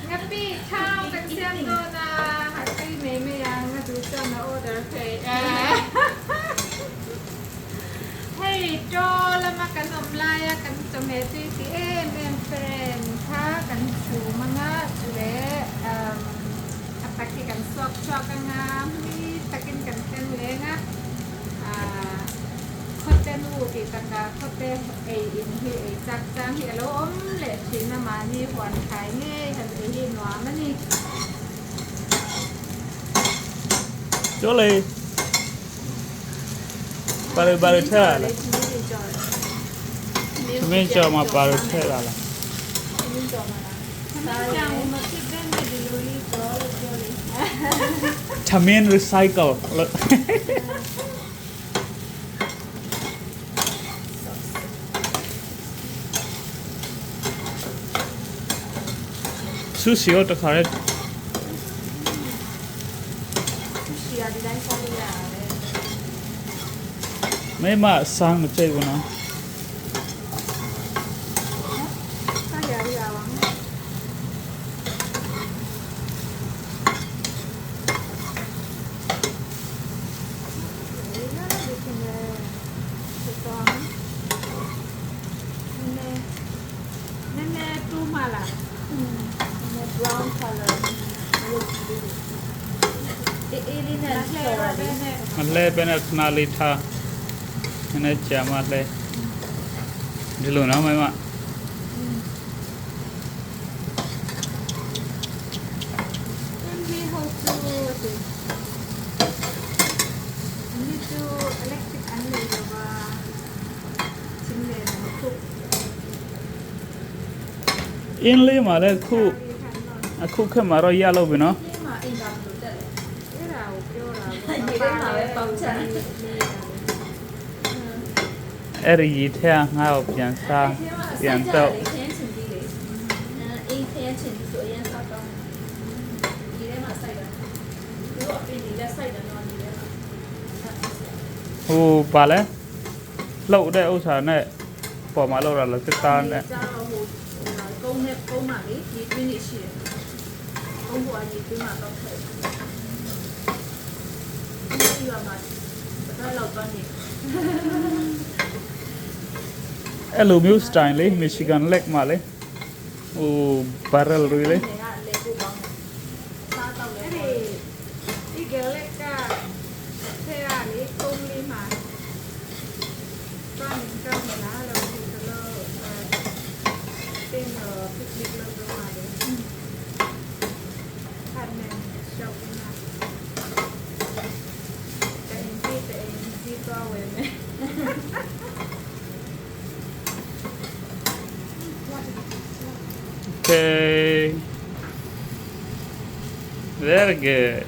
Ngapi thau kan siam dawn a, a tui mai mai ang a duh chuan a order theih e. Hei chaw lama kan awm laia kan chawhmeh tui ti em em friend kha kan chhum anga chu leh a tak hi kan suak chhuak anga hmui takin kan tleng leng a. Khawte nu tih takah khawte ei in hi ei chak chang hi a lo awm leh thin a, mahni huan thlai ngei han ei hi nuam a ni. Chawlei Baru baru thela la. Min chaw ma baru thela la. Thamin recycle Sushi ရောတခါရဲမဲမဆန်းမကြိုက်ဘူးနော် မလဲပဲနဲ့ခဏလေးထားနည်းနည်းကြာမှလဲဒီလိုနော်မဲမ အင်းလေးမှာလည်းခုအခုခက်မှာတော့ရလို့ပြီနော်အဲ့ဒီရီထဲငါ့ကိုပြန်စားပြန်တော့ ခရမ်းချင်သေးလေအေးခရမ်းချင်ပြီးဆိုအရင်စားတော့ဒီထဲမှာစိုက်တာတို့အပင်တွေလက်စိုက်တယ်နော်ဒီထဲမှာ ဟိုပါလဲလှုပ်တဲ့ဥစ္စာနဲ့ပေါ်မှာလှုပ်တာလားစစ်သားနဲ့ ကြာတော့ဟိုကုန်းနဲ့ကုန်းမှာလေရေတွင်းတွေရှိတယ်ကုန်းပေါ်ကရေတွင်းမှာတော့ထည့်ဒီရွာမှာတပတ်လောက်တော့နေ အဲ့လိုမျိုး style လေး Michigan Lake မှာလေဟို barrel တွေလေ နေကလေကိုပေါင်းစားတော့လေ အဲ့ဒီဒီကလက်ကထဲရလေကုန်းလေးမှာသွားနေကောင်းမလားလို့ဒီလိုတင်းတော့ picnic လုပ်တော့မှာလေခါနေရှောက်နာတဲ့င်ဒီတဲ့င်ဒီတော့ဝယ်မယ် Okay, very good.